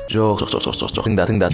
Жоқ, жоқ, жоқ, жоқ, жоқ, тыңда, тыңда.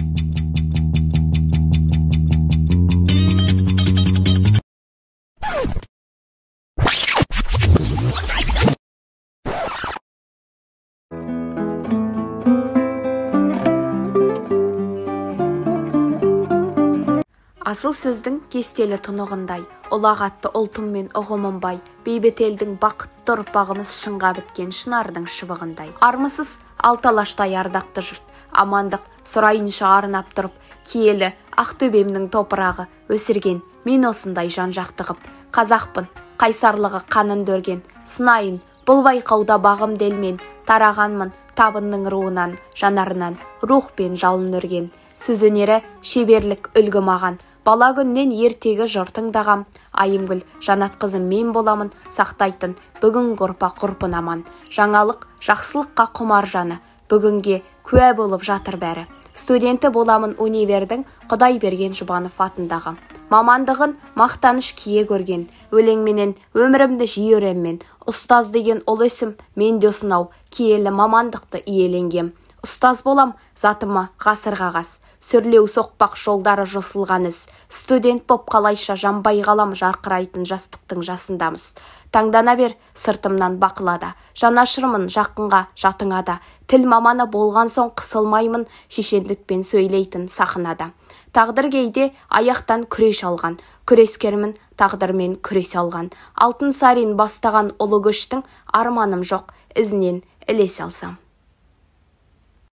Асыл сөздің кестелі тұнығындай, ұлағатты ұлтым мен ұғымым бай, бейбіт елдің бақытты ұрпағымыз шыңға біткен шынардың шыбығындай. Армысыз алты алаштай ардақты жұрт, амандық сұрайыншы арнап тұрып, киелі Ақтөбемнің топырағы өсірген мен осындай жан-жақты ғып. Қазақпын, қайсарлығы қанын дөрген, сынайын, бұл байқауда бағым делмен, тарағанмын табынның руынан, жанарынан, рух пен жалын өрген. Сөз өнері шеберлік үлгі маған, бала күннен ертегі жыр тыңдағам, Айымгүл Жанатқызы мен боламын, сақтайтын бүгінгі ұрпақ ғұрпын аман. Жаңалық жақсылыққа құмар жаны, бүгінге куә болып жатыр бәрі. Студенті боламын универдің Құдайберген Жұбанов атындағы. Мамандығын мақтаныш кие көрген, өлеңменен өмірімді жиі өреммен. Ұстаз деген ұлы есім мен де осынау киелі мамандықты иеленгем. Ұстаз болам затыма ғасырға қас, сүрлеу соқпақ жолдары жосылған із. Студент боп қалайша жанбай қалам, жарқырайтын жастықтың жасындамыз. Таңдана бер сыртымнан бақылада, жанашырмын жақынға жатыңа да. Тіл маманы болған соң қысылмаймын, шешендікпен сөйлейтін сахнада. Тағдыр кейде аяқтан күрес алған, күрескермін тағдырмен күрес алған. Алтын Сарин бастаған ұлы көштің арманым жоқ, ізінен ілесе алсам.